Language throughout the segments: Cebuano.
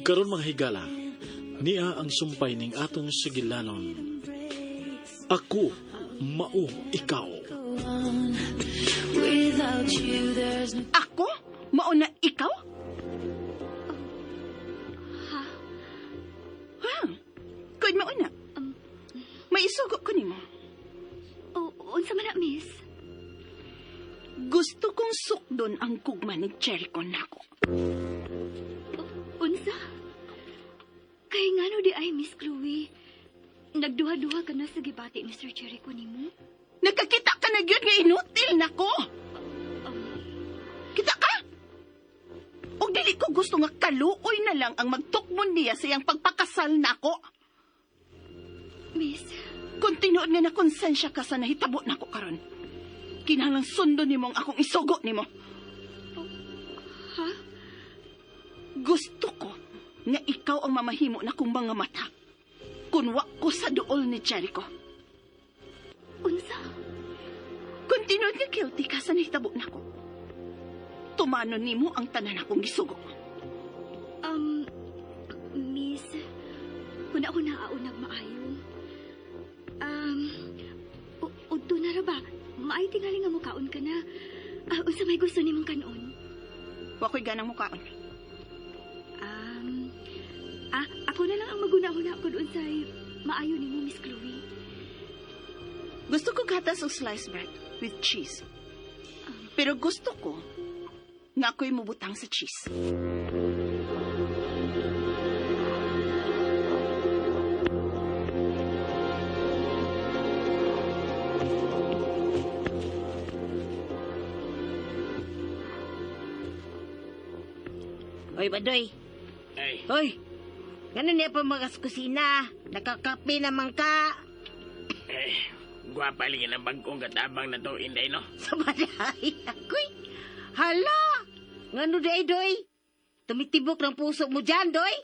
Ug karon, mga higala, niya ang sumpay ning atong sugilanon. Ako, Mao Ikaw. Without you, there's no Ako? Mao na ikaw? Ha? Ha? Kung mao na. May isugo ko nimo. O, unsa man na, miss? Gusto kong sukdon ang gugma ni Jericho nako. Unsa? Kay ngano diay, Miss Chloe? Nagduha-duha ka na sa gibati ni Sir Jericho nimo? Nakakita ka na gyud nga inutil nako. Kita ka? Og dili ko gusto nga kaluoy na lang ang magtukmon niya sa iyang pagpakasal nako. Miss, Kung tinuod nga na konsensya ka sa nahitabo nako karon, kinahanglang sundon nimo ang akong isugo nimo. Ha? Gusto ko nga ikaw ang mamahimo na kong mga mata, kung wa ko sa duol ni Jericho. Unsa? Kung tinuod nga guilty ka sa nahitabo nako, tumanon nimo ang tanan akong gisugo. Miss, kung ako naaunag maayo, udto na ra ba? Maayo tingali nga mukaon ka na. Ah, unsa may gusto nimong kanon? Wa ko'y ganang mukaon. Ako na lang ang maguna-huna kung unsay maayo nimo, Miss Chloe. Gusto ko gatas o sliced bread with cheese. Pero gusto ko nga ako'y mubutang sa cheese. Hoy, Badoy. Ay, Hoy. Ganun niya pa mga sa kusina. Nakakape naman ka. Eh, gwapa lagi ng bagong katabang na to, Inday, no? Sa balay. Ako'y. Hala. Ngano di ay, Doy? Tumitibok ng puso mo dyan, Doy.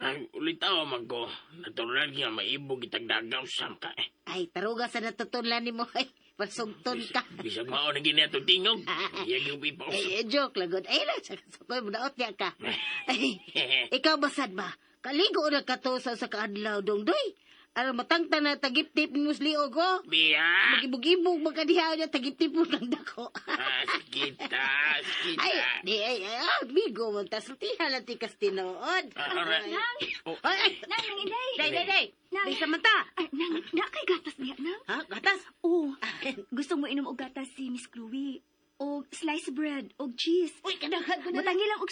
Ang ulitaw man ko, natural nga maibog itagdagaw sam ka eh. Ay, taruga sa natutunan ni mo. Ay, pasugton ka. Bisag mao na gini atong tingog. Iyag yung ipausap. Ay, joke lang. Good. Ay, lang. Sa ko'y mudaot niya ka. Ay, ikaw basad ba? Kaligo na ka to sa kaadlaw dong, Doy. Aron matangtang na tagiptip ni Musli Ogo. Biya! Magibog-ibog magkadihaw niya tagiptip mo ng dako. Ah, sikita, sikita. Ay, di, ay, ay, ah, bigo man ta. Sultihan lang tikas tinuod. Ah, alright. Oh, Ay, ay, Nang, nang Inday! day, day, day. Nang. Day, Samantha. Ay, nang, na kay gatas niya, nang? Ha, gatas? Oo. Gusto mo inom og gatas si Miss Chloe. Og sliced bread, og cheese. Uy, kadaghan ko na. Butangi lang og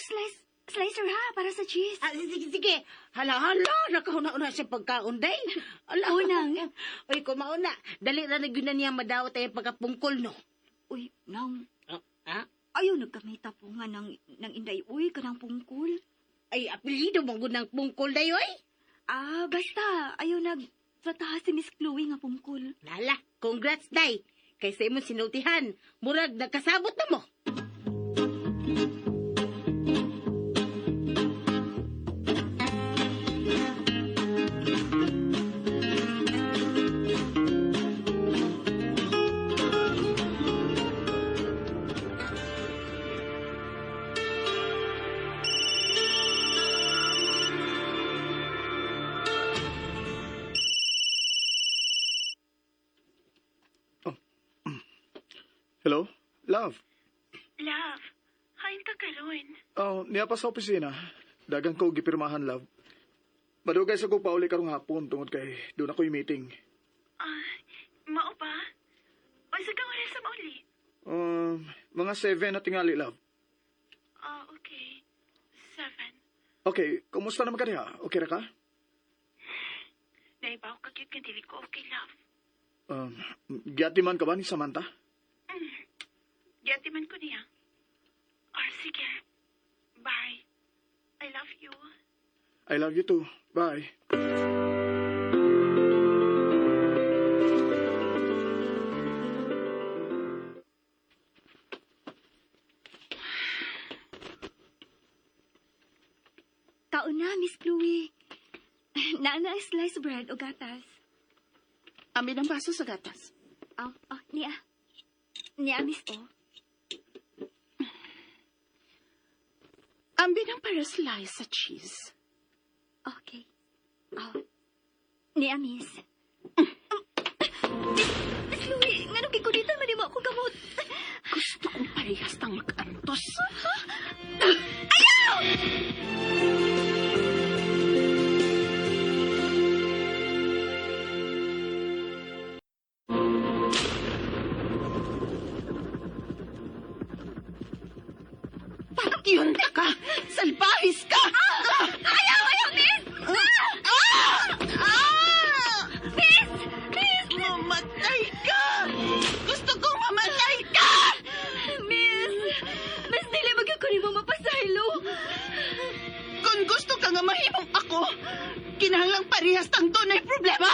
slicer ha, para sa cheese. Ah, sige, sige. Hala, hala, nakahuna-una siya pagkaon, day. Hala. Unang. Uy, kumauna. Dali ra na gyud na niya madawat ay pagkapungkol, no? Uy, nang, Ah, ah? ayaw nagkamita po nga ng Inday, uy, kanang pungkol. Ay, apelyido mo gud ng pungkol, day, oy. Ah, basta, ayaw nagtrataha si Miss Chloe nga pungkol. Lala, congrats, day. Kaysa imong sinultihan, murag nagkasabot na mo. Hello? Love? Love, hain ka karon? Oh, niya pa sa opisina. Dagan ko gipirmahan, love. Madugay sa ko pauli karong hapon tungod kay doon ako'y meeting. Ah, mao ba? O sa kang oras sa mauli? Mga 7 na tingali, love. Ah, okay. 7. Okay, kumusta naman ka diha? Okay ra ka? Naibaw ka gyud nga dili ko okay, love. Giyati man ka ba ni Samantha? Giyati man ko niya. Ah, sige. Bye. I love you. I love you too. Bye. Kaon na, Miss Chloe. Naa na ang sliced bread o gatas. Amin ang baso sa gatas. Oh, niya. Niya, Miss O. Ambi ng para slice sa cheese. Oh. Niya, miss. Miss, Miss Chloe, nganong gikulitan man nimo akong kamot? Gusto kong parehas tang mag-antos. Patyon ta ka! Salbahis ka! Ayaw, ayaw, miss! Ah! Ah! Miss! Miss! Mamatay ka! Gusto kong mamatay ka! Miss! Miss, dili magyud ko nimo mapasaylo. Kung gusto ka nga mahimong ako, kinahanglang parehas tang dunay problema!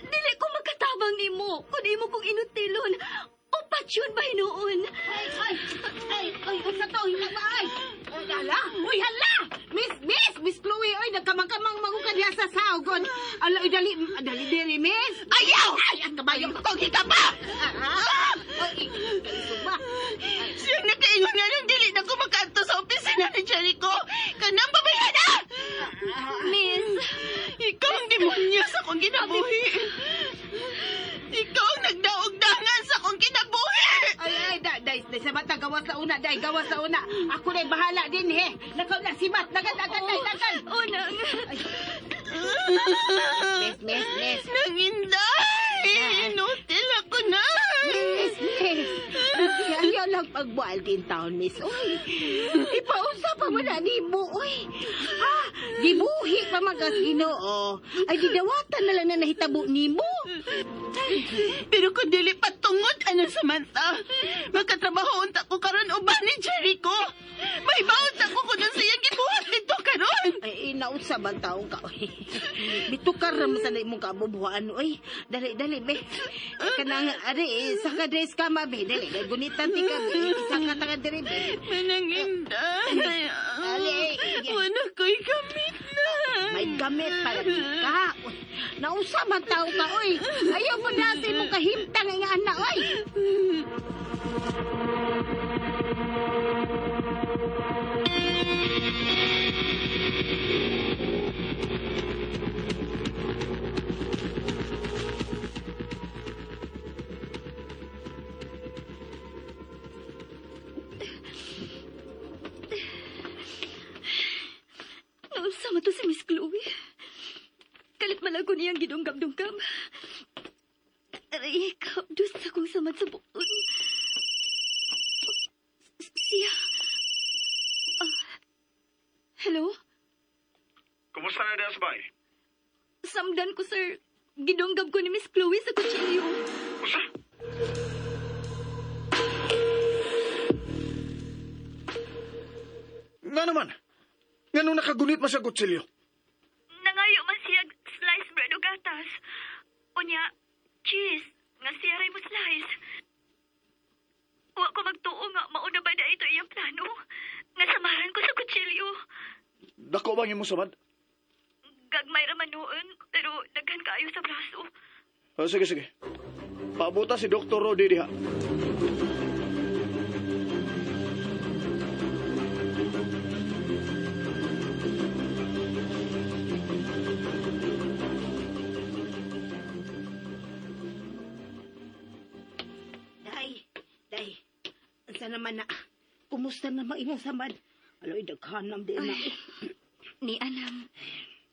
Dili ko makatabang nimo kun imo kong inutilon. O patsyon ba hinuon? Ay, ay, ay, ay, unsa to? Hila ba, ay? Ay, Hala, uy, hala! Miss, miss, Miss Chloe, oy, nagkamang-kamang magukan diha sa saogon. Ala, oy, dali, dali diri, miss. Ayaw! Ay, ang kabayo. Kung ka pa! Ah, ay, kalisod ba? Siya nakaingon nga nung dili na kumakanto sa opisina ni Jericho. Kanang babayana! Miss, Ikaw ang demonyo sa akong kinabuhi. Ikaw ang nagdaog-dangan sa akong kinabuhi! Ay, ay, da, day, day, sa bata, gawas sa una, day, gawas sa una. Ako na'y bahala din, he. Nakaw na, sibat, dagan, dagan, day, dagan. unang. Miss, miss, miss. Nanginday! Inutil ako na! Miss, miss. Ayaw lang pagbual din taon, miss. Uy, ipaunsa pa mo na nimo, uy. Ha? Gibuhi pa man kas Ginoo. Ay, didawatan na lang na nahitabo nimo. Pero kung dili patungod ano Samantha, magkatrabaho unta ko karon uban ni Jericho. May baon ta ko kung sa iyang gibuhat nito karon. Ay, nausa ba ang taong ka, uy? Bitukar naman sa imong kabubuhan, uy. Dali, dali, be. Kanang, ari, eh, saka dress ka, ma, be. Dali, dali, gunitan ti ka, be. Isa ka taka diri, be. Mananginday. Dali. Wala ko'y gamit na. May gamit para ka. Uy, nausa man tao ka, uy. Ayaw mo na sa imong kahimtang nga anak, uy. Naunsa man to si Miss Chloe. Kalit man lang ko niyang gidunggam-dunggam. Aray, kapdus akong samad sa bukton. Siya. Ah, hello? Kumusta na diyan sa bahay? Samdan ko, sir. Gidunggam ko ni Miss Chloe sa kutsilyo. Usa? Nga naman. Nga nung nakagunit man sa kutsilyo. Nangayo man siya slice bread o gatas. Unya, cheese. Nga siya ray mo slice. Wa ko magtuo nga mauna ba na ito iyang plano? Nga samaran ko sa kutsilyo. Dako bang imong samad? Gagmay ra man noon, pero daghan kaayo sa braso. Ah, sige, sige. Paabuta si Dr. Rodi diha. Day, day. Ansa naman na? Kumusta naman imong samad? Aloy, daghanam di na. Ni alam,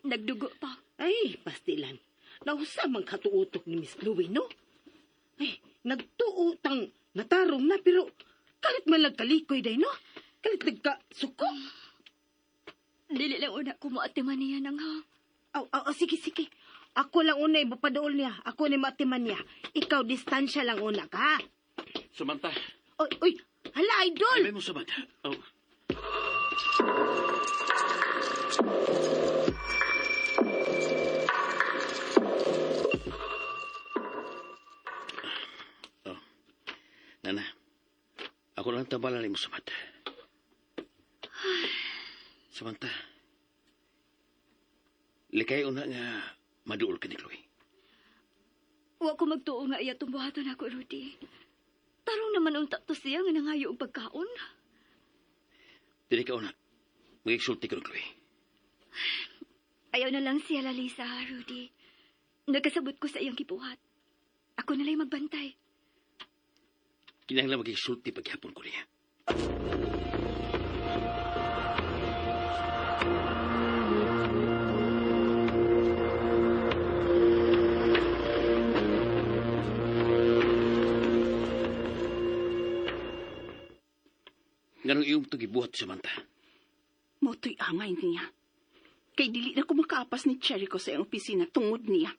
nagdugo pa. Ay, pastilan. Nausa man katuutok ni Miss Chloe, no? Ay, nagtuo tang natarong na, pero kalit man lang kalikoy day, no? Kalit nagka suko. Dili lang una ko moatiman niya nang ha. Aw, aw, aw, sige, sige. Ako lang una, ipapadool niya. Ako ni matiman niya. Ikaw, distansya lang una ka, ha? Samantha, Oy, oy, hala, idol! ay mo Samantha. Oh. Oh. Nana, ako lang tabalan mo, Samantha. Samantha, likay una nga maduol ka ni Chloe. Wa ko magtuo nga iya tumbuhaton ako, Rudy. Tarong naman unta to siya nga nangayo og pagkaon. Dili ka una. Mag-exulti ka ni Chloe. Ayaw na lang siya lalisa, Rudy. Nagkasabot ko sa iyang gibuhat. Ako na lang magbantay. Kinahanglan magigsulti paghapon ko niya. Nganong iyong ito gibuhat, Samantha? Moto'y angay niya. Kay dili na ko makaapas ni Jericho sa iyang opisina tungod niya.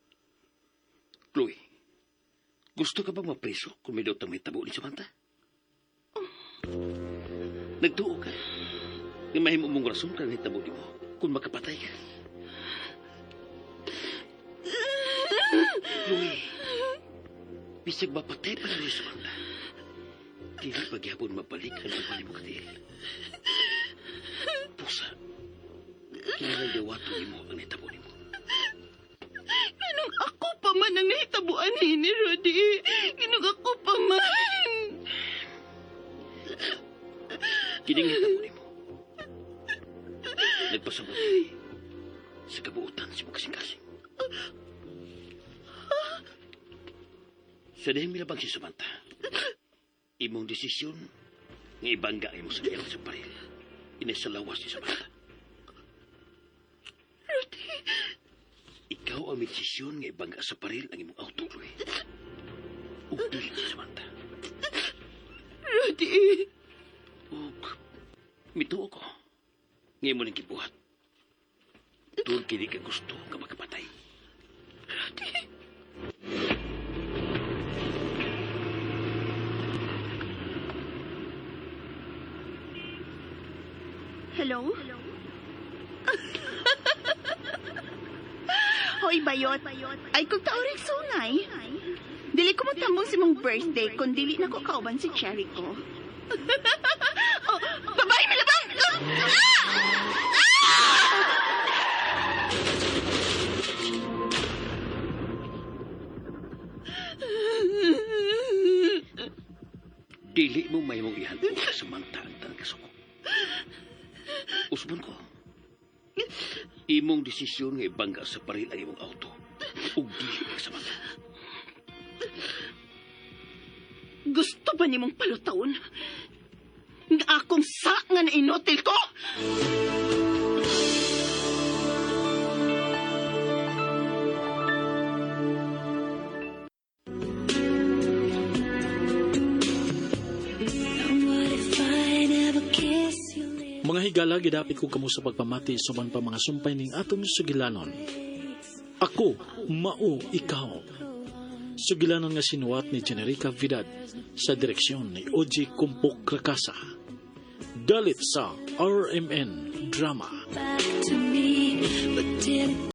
Chloe, gusto ka bang mapreso kung may daw may tabo ni Samantha? Nagtuo ka. Nga mahimo mong rason ka ng tabo nimo kung makapatay ka. Chloe, bisag mapatay pa na ni Samantha. Dili pagyapon mabalik ang duha nimo katiil. Pusa, kinahanglan dawato nimo ang nitabo nimo. Ganong ako pa man ang nahitabuan ni Rudy. Ganong ako pa man. Kining hitabo nimo. Nagpasabot sa kabuutan sa imong kasing-kasing. Sa dihang milabang si Samantha, imong desisyon nga ibangga ang imong sakyan sa paril. Ina sa lawas ni Samantha. Rudy, Ikaw ang may desisyon nga ibangga sa paril ang imong auto, Chloe. Ug dili si Samantha. Rudy. Ug mituo ko. Nga imo ning gibuhat. Tungod kini ka gusto nga makapatay. Rudy. Hello? Hoy, bayot. Ay, kung taorik sungay. Dili ko matambong si mong birthday kung dili na ko kauban si Jericho. Oh, babae, milabang! Ah! Dili mo may mong ihalong sa Samantha ang tanang kasuko. Usbon ko. Imong desisyon nga ibangga sa paril ang imong auto. Ug dili ka Samantha. Gusto ba nimong palutawon? Nga akong sa nga nainotil ko? What if I never kiss your lips? Mga higala, gidapit ko kamo sa pagpamati suban pa mga sumpay ning atong sugilanon. Ako, mao, ikaw. Sugilanon nga sinuwat ni Generica Vidad sa direksyon ni Oji Kumpok Rakasa. Dalit sa RMN Drama. Back to me, but did